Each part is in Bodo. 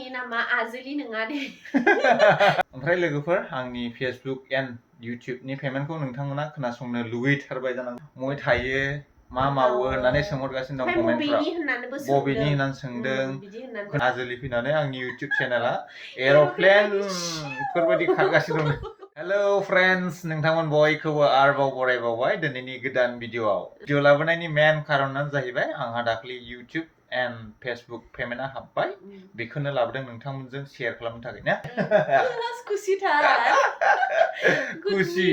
ni nama Azli nङा दे ओमफ्राय लोगोफोर आंनि Facebook and YouTube नि पेमेन्टखौ नोंथांमोना खोनासंनो लुगैथारबाय जानांगौ मय थायो मा मावो होननानै सोंहरगासिनो दं कमेन्टफोराव बबेनि होननानै सोंदों आजोलि फैनानै आंनि YouTube चेनेला एर'प्लेन फोरबायदि खारगासिनो दं हेलो फ्रेन्ड्स नोंथांमोन बयखौबो आरोबाव बरायबावबाय दिनैनि गोदान भिडिअआव भिडिअ लाबोनायनि मेन खारनानो जाहैबाय आंहा दाख्लि YouTube and Facebook पेमेन्टआ हाबबाय बेखौनो लाबोदों नोंथांमोनजों शेयार खालामनो थाखाय ना खुसिथार खुसि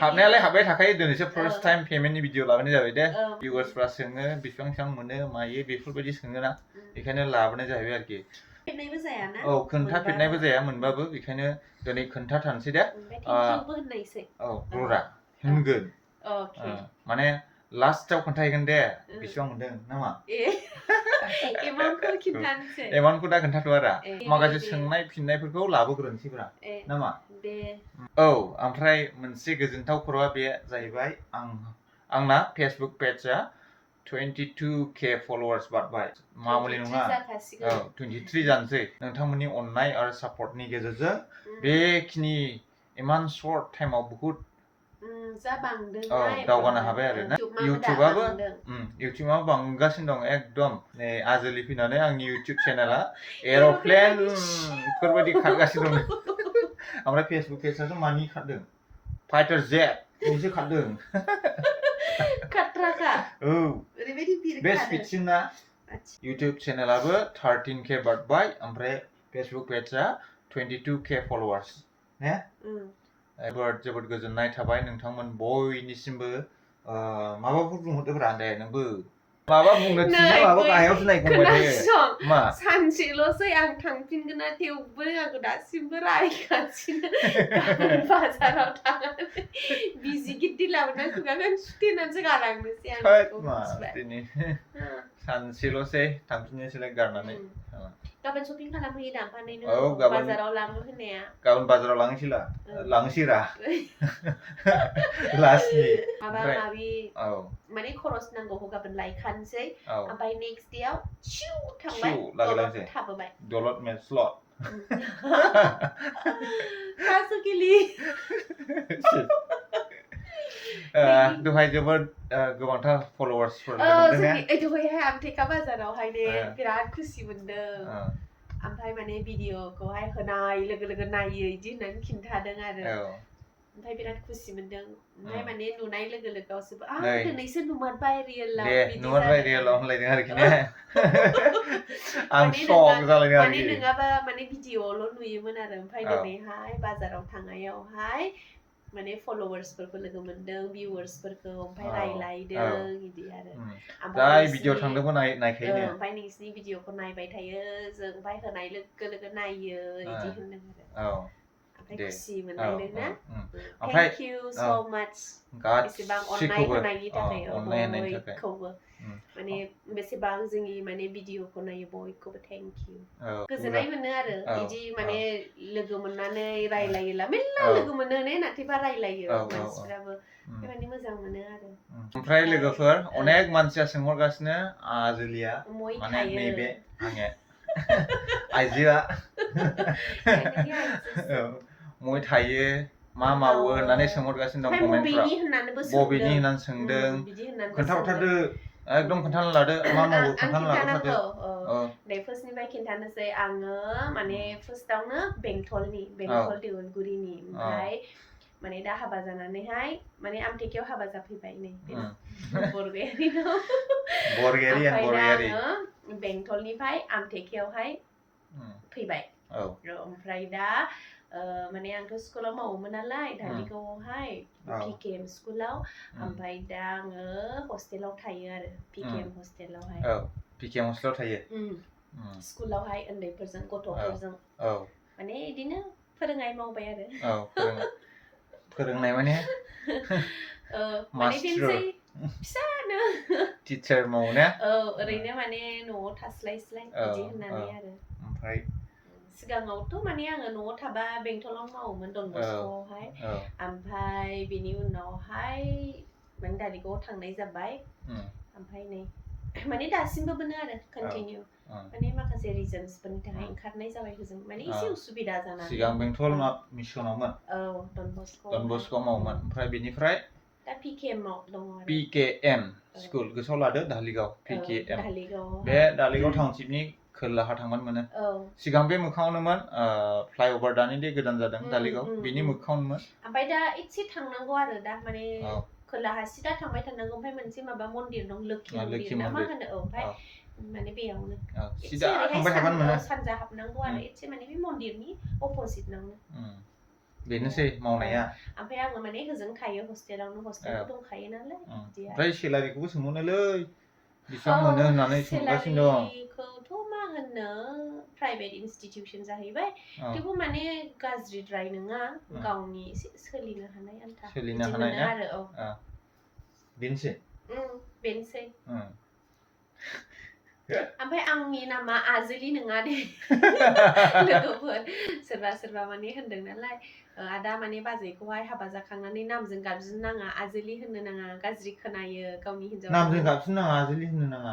हाबनायालाय हाबबाय थाखायो दिनैसो फार्स्ट टाइम पेमेन्टनि भिडिअ लाबोनाय जाबाय दे भिउअर्सफ्रा सोङो बेसेबां मोनो मायो बेफोरबायदि सोङोना बेखायनो लाबोनाय जाहैबाय आरोखि फेरनायबो जाया ना खोन्थाफेरनायबो जाया मोनबाबो बेखायनो दिनै खोन्थाथारनोसै दे थेंकिउबो होननायसै ब्र'रा होनगोन माने लास्टआव खोन्थाहैगोन दे बेसेबां मोनदों नामा एमाउन्टखौ खिन्थानोसै एमाउन्टखौ दा खोन्थाथ'आरा माखासे सोंनाय फिननायफोरखौ लाबोग्रोनोसैब्रा नामा दे औ ओमफ्राय मोनसे गोजोनथाव खौराङा बे जाहैबाय आंना फेसबुक पेजआ 22k फलोवार्स बारबाय मामुलि नङा 23 जानोसै नोंथांमोननि अननाय आरो सापर्टनि गेजेरजों बेखिनि इमान शर्ट टाइमाव बहुत जा बांदों दावगानो हाबाय आरो ना इउटिउबआबो बांगासिनो दं एकदम नै आजोलि फैनानै आंनि इउटिउब चेनेला एर'प्लेन फोरबायदि खारगासिनो दं ओमफ्राय फेसबुक पेजआथ' मानि खारदों फाइटार जेट निसो खारदों खाट्राखा ओरैबायदि बे स्पिडसिनना इउटिउब चेनेलाबो 13k बारबाय ओमफ्राय फेसबुक पेजआ 22k फलोवार्स ने जोबोद गोजोननाय थाबाय नोंथांमोन बयनिसिमबो माबाफोर बुंहरदोब्रा दे नोंबो माबा बुंनो थिनो माबा गाहायावसो नायगंबाय थायो मा सानसेल'सै आं थांफिनगोना थेवबो आंखौ दासिमबो रायगासिनो बाजाराव थांनानै बिजि गिदिर लाबोनानै खुगाखौ सुथेनानैसो गालांनोसै आं दिनै सानसेल'सै थांफिननोसैलाय गारनानै गाबोन शपिं खालामहैयो दा ओमफ्राय नों बाजाराव लाङो होननाया गाबोन बाजाराव लांसैरा लास्टनि माबा माबि माने खरस नांगौखौ गाबोन लायखानोसै ओमफ्राय नेक्स्ट डेआव सिउ थांबाय थाबोबाय दलत मेन स्लट कासुकिलि दहाय जोबोद गोबांथार फलोवार्सफोर मोनदों ने दहायहाय आमथेका बाजारावहाय ने बिराद खुसि मोनदों ओमफ्राय माने भिडिअखौहाय होनाय लोगो लोगो नायो इदि होननानै खिन्थादों आरो ओमफ्राय बिराद खुसि मोनदों ओमफ्राय माने नुनाय लोगो लोगोआवसो दिनैसो नुमारबाय रियेलाव बिदि नुमारबाय रियेलाव होनलायदों आरोखि ने आं शक जालायदों आरोखि माने नङाबा माने भिडिअआवल' नुयोमोन आरो ओमफ्राय दिनैहाय बाजाराव थांनायावहाय माने फलोवार्सफोरखौ लोगो मोनदों भिउअर्सफोरखौ ओमफ्राय रायलायदों बिदि आरो जाय भिडिअ थांदोंबो नायखायो ने ओमफ्राय नोंसिनि भिडिअखौ नायबाय थायो जों ओमफ्राय होनाय लोगो लोगो नायो बिदि होनदों आरो ओमफ्राय खुसि मोनलायदों ना थेंक इउ स' माच बेसेबां अननाय होनायनि थाखाय बयखौबो माने बेसेबां जोंनि माने भिडिअखौ नायो बयखौबो थेंक इउ गोजोननाय मोनो आरो बिदि माने लोगो मोननानै रायलायोला मेल्ला लोगो मोनो ने नाथायबा रायलायो मानसिफ्राबो बेबायदि मोजां मोनो आरो ओमफ्राय लोगोफोर अनेक मानसिया सोंहरगासिनो आजोलिया माने नैबे आंनि आइजोआ मय थायो मा मावो होननानै सोंहरगासिनो दं कमेन्टफोराव बबेनि होननानै सोंदों खोन्थाहरथारदो एकदम खोन्थाना लादो मा मावो खोन्थाना लादो दे फार्स्टनिफ्राय खिन्थानोसै आङो माने फार्स्टआवनो बेंटल देउलगुरिनि ओमफ्राय माने दा हाबा जानानैहाय माने आमथेकायाव हाबा जाफैबाय नै बरगयारि आङो बेंटलनिफ्राय आमथेकायावहाय फैबाय ओमफ्राय दा माने आंथ' स्कुलाव मावोमोन नालाय धालिगावआवहाय पिकेएम स्कुलाव ओमफ्राय दा आङो हस्टेलाव थायो आरो पिकेएम हस्टेलावहाय पिकेएम हस्टेलाव थायो स्कुलावहाय उन्दैफोरजों गथ'फोरजों माने बिदिनो फोरोंनाय मावबाय आरो फोरोंनाय माने मास्टार फिसानो टिचार मावो ना ओरैनो माने न'आव थास्लायस्लाय बिदि होननानै आरो ओमफ्राय सिगाङावथ' माने आङो न'आव थाबा बेंटलाव मावोमोन डन बस्क'आवहाय ओमफ्राय बेनि उनावहाय माने धालिगावआव थांनाय जाबाय ओमफ्राय नै माने दासिमबो मोनो आरो कन्टिनिउ माने माखासे रिजन्सफोरनि थाखाय ओंखारनाय जाबाय होजों माने एसे उसुबिदा जानानै सिगां बेंटल मिसनावमोन औ डन बस्क' मावोमोन ओमफ्राय बेनिफ्राय दा PKM आव दङ आरो PKM स्कुल गोसोआव लादो धालिगाव PKM धालिगाव बे धालिगाव टाउनशिपनि खोलाहा थांबानो मोनो सिगां बे मोखाङावनोमोन फ्लाइओभार दानि दे गोदान जादों धालिगाव बिनि मोखाङावनोमोन ओमफ्राय दा एसे थांनांगौ आरो दा माने खोलाहा सिदा थांबाय थानांगौ ओमफ्राय मोनसे माबा मन्दिर दं लोखि मन्दिर ना मा होनो ओमफ्राय माने बेयावनो सिदा थांबाय थाबानो मोनो सानजा हाबनांगौ आरो एसे माने बे मन्दिरनि अपोजिट नावनो बेनोसै मावनाया ओमफ्राय आङो माने होजों थायो हस्टेलावनो हस्टेलाव दंखायो नालाय बिदि ओमफ्राय सेलारिखौबो सोंहरनोलै बेसेबां मोनो होननानै सोंगासिनो दं सेलारिखौथ' मा होननो प्राइभेट इनस्टिट्यूशन जाहैबाय थेवबो माने गाज्रिद्राय नङा गावनि एसे सोलिनो हानाय आन्था सोलिनो हानाय ना आरो बेनोसै बेनोसै ओमफ्राय आंनि नामा आजोलि नङा दे लोगोफोर सोरबा माने होनदों नालाय आदा माने बाजैखौहाय हाबा जाखांनानै नामजों गाबज्रिनो नाङा आजोलि होननो नाङा गाज्रि खोनायो गावनि हिनजाव नामजों गाबज्रिनो नाङा आजोलि होननो नाङा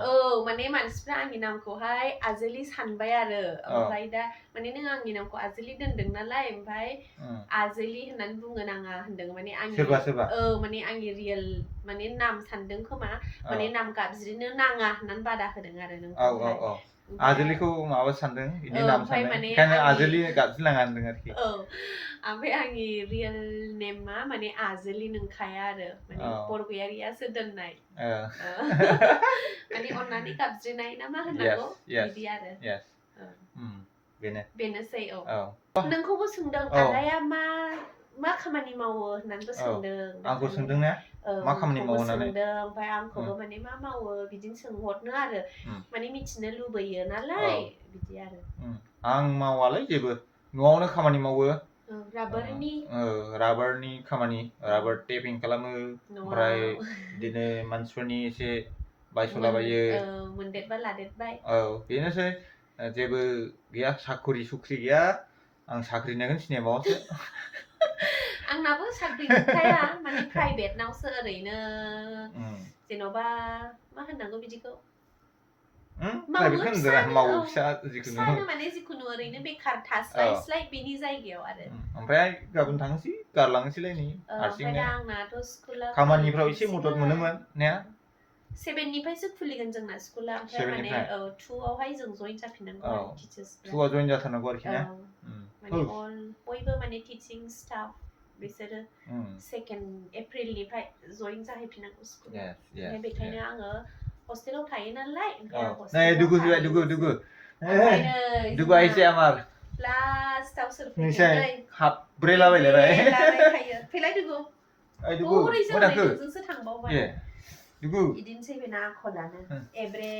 माने मानसिफ्रा आंनि नामखौहाय आजोलि सानबाय आरो ओमफ्राय दा माने नों आंनि नामखौ आजोलि दोनदों नालाय ओमफ्राय आजोलि होननानै बुंनो नाङा होनदों माने आंनि सोरबा माने आंनि रियेल माने नाम सानदों खोमा माने नाम गाबज्रिनो नाङा होननानै बादा होदों आरो नोंखौहाय आजोलिखौ माबा सानदों बिनि नाम सानदों ओंखायनो आजोलि गाबज्रिनाङा होनदों आरोखि ओमफ्राय आंनि रियेल नेमा माने आजोलि नंखाया आरो माने बरगयारियासो दोननाय माने अननानै गाबज्रिनाय ना मा होननांगौ बिदि आरो बेनोसै नोंखौबो सोंदों आदाया मा खामानि मावो होननानैबो सोंदों आंखौ सोंदों ना मा खामानि मावो होननानै सोंदों ओमफ्राय आंखौबो माने मा मावो बिदिनो सोंहरनो आरो माने मिथिनो लुबैयो नालाय बिदि आरो आं मावालै जेबो न'आवनो खामानि मावो राबारनि खामानि राबार टेपिं खालामो ओमफ्राय बिदिनो मानसिफोरनि एसे बायसलाबायो मोनदेरबा लादेरबाय बेनोसै जेबो गैया साख्रि सुख्रि गैया आं साख्रि नायगोन सिनेमायावसो आंनाबो साख्रि गैखाया माने प्राइभेटनावसो ओरैनो जेन'बा मा होननांगौ बिदिखौ मावो फिसा जिखुनु माने जिखुनु ओरैनो बेकार थास्लाय बेनि जायगायाव आरो ओमफ्राय गाबोन थांसै गारलांसैलाय नै हारसिंनो आंनाथ' स्कुला खामानिफ्राव एसे मदद मोनोमोन ने 7 निफ्रायसो खुलिगोन जोंना स्कुला ओमफ्राय माने 2 आवहाय जों जइन जाफिननांगौ टिचार्स 2 आव जइन जाथारनांगौ आरोखि ना माने बयबो माने टिचिं स्टाफ बिसोरो 2 एप्रिलनिफ्राय जइन जाहैफिननांगौ स्कुल ओमफ्राय बेखायनो आङो हस्टेलाव थायो नालाय नै दुगु आइसे आमार लास्टआव सोर फैगोन हाब्रेलाबायलायबाय फैलाय दुगु जोंसो थांबावबाय दुगु इदिनोसै बेना आखलानो एब्रे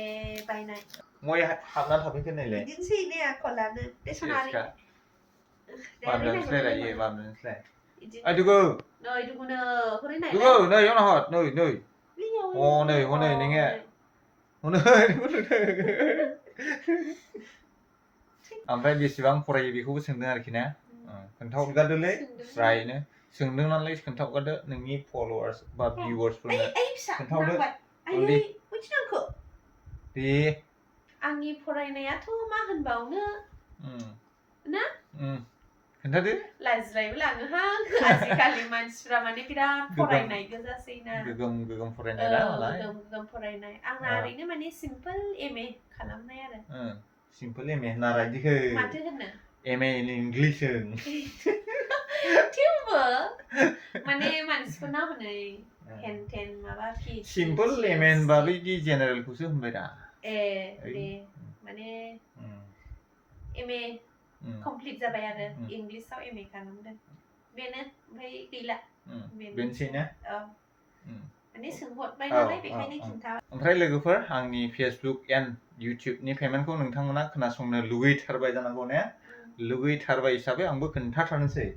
बायनाय मय हाबनानै थाफैखो नायलाय इदिनोसै ने आखलानो दे सनारि बामनोसैलाय ओइ दुगु नै दुगुनो हरै नाय दुगु नै यावना हट नै हनै नोङो ओमफ्राय बेसेबां फरायो बेखौबो सोंदों आरोखि ना खोन्थाहरगारदोलै फ्रायनो सोंदों नालाय खोन्थाहरगारदो नोंनि फलोवार्स बा भिउवार्सफोरनो खोन्थाहरदो दे आंनि फरायनायाथ' मा होनबावनो ना खोन्थादो लाजिलायबो लाङोहां आजिखालि मानसिफ्रा माने बिराद फरायनाय गोजासै ना गोगोम फरायनाय ना मालाय गोगोम फरायनाय आंना ओरैनो माने सिम्पल एमए खालामनाय आरो सिम्पल एमए नारा इदिखो माथो होनो एमए इन इंलिश थेवबो माने मानसिफोरना हनै हेन माबा सिम्पल एमए होनबा बिदि जेनेरेलखौसो होनबाय दा दे माने एमए कमप्लिट जाबाय आरो इंलिशआव एमए खालामदों बेनो ओमफ्राय गैला बेनोसै ना माने सोंहरबाय नालाय बेखायनो खिन्था ओमफ्राय लोगोफोर आंनि फेसबुक एन्ड इउटिउबनि पेमेन्टखौ नोंथांमोना खोनासंनो लुगैथारबाय जानांगौ ने लुगैथारबाय हिसाबै आंबो खोन्थाथारनोसै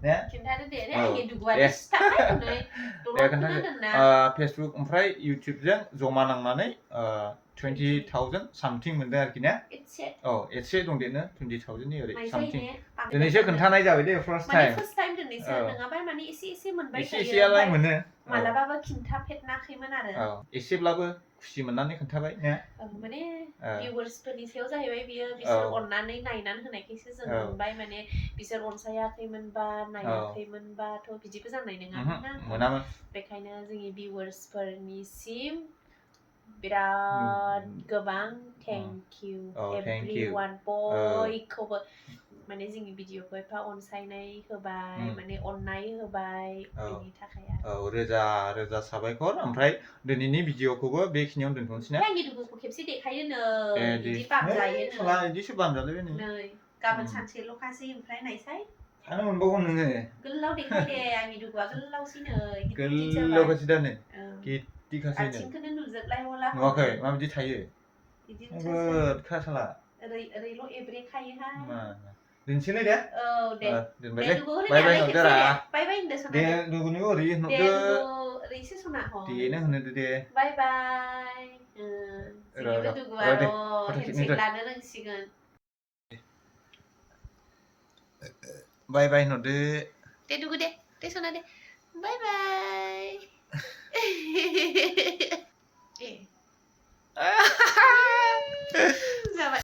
ने खिन्थादो दे आंनि दुगुआरि सिथाबाय फेसबुक ओमफ्राय इउटिउबजों जमा नांनानै 20,000 something เหมือนเดิมกินนะ It's it. It's it ตรงเดียวนะ 20,000 นี่อะไร ไม่ใช่ something เนี่ย เดี๋ยวนี้เชื่อขึ้นท่าไหนจะไปได้ first มันนี่ time first time เดี๋ยวนี้เชื่อหนึ่งอ่ะใบมันนี่อีซี่เหมือนใบ อีซี่อะไรเหมือนเนี่ย มาแล้วบ้าคินทับเพชรนักขึ้นมาหน่าเด้อ एसेब्लाबो खुसि मोननानै खोन्थाबाय ने माने viewers फोरनि सायाव जाहैबाय बियो बिसोर अननानै नायनानै होनायखायसो जों मोनबाय माने बिसोर अनसायाखैमोनबा नायाखैमोनबाथ' बिदिबो जानाय नङामोन ना मोनामोन बेखायनो जोंनि viewers फोरनिसिम बिराद गोबां थेंक इउ एवरीवन बयखौबो माने जोंनि भिडिअखौ एफा अनसायनाय होबाय माने अननाय होबाय बेनि थाखाय रोजा रोजा साबायखर ओमफ्राय दिनैनि भिडिअखौबो बेखिनियाव दोनथ'नोसै ना आंनि दुगुखौ खेबसे देखायो नो बिदि बामजायो नो साला इदिसो बामजालायबाय नै गाबोन सानसेल'खासै ओमफ्राय नायसाय थानो मोनबावगोन नोङो गोलाव देखाय दे आंनि दुगुआ गोलावसै नो गोलावखासै दा नै गिदिखासै नो आथिंखौनो नुजोबलायवला नुवाखै माबायदि थायो बिदिनो खासाला ओरैल' एब्रेखायोहा दोनसैलै दे दे दोनबायलै बाय बाय होनदोरा बाय बाय होनदो सना दे दुगुनिबो ओरै होनदो दे ओरैसो सना ह देनो होनदो दे बाय बाय जोंनि दुगुआ हेन्डसेक लानो रोंसिगोन बाय बाय होनदो दे दुगु दे सना दे बाय बाय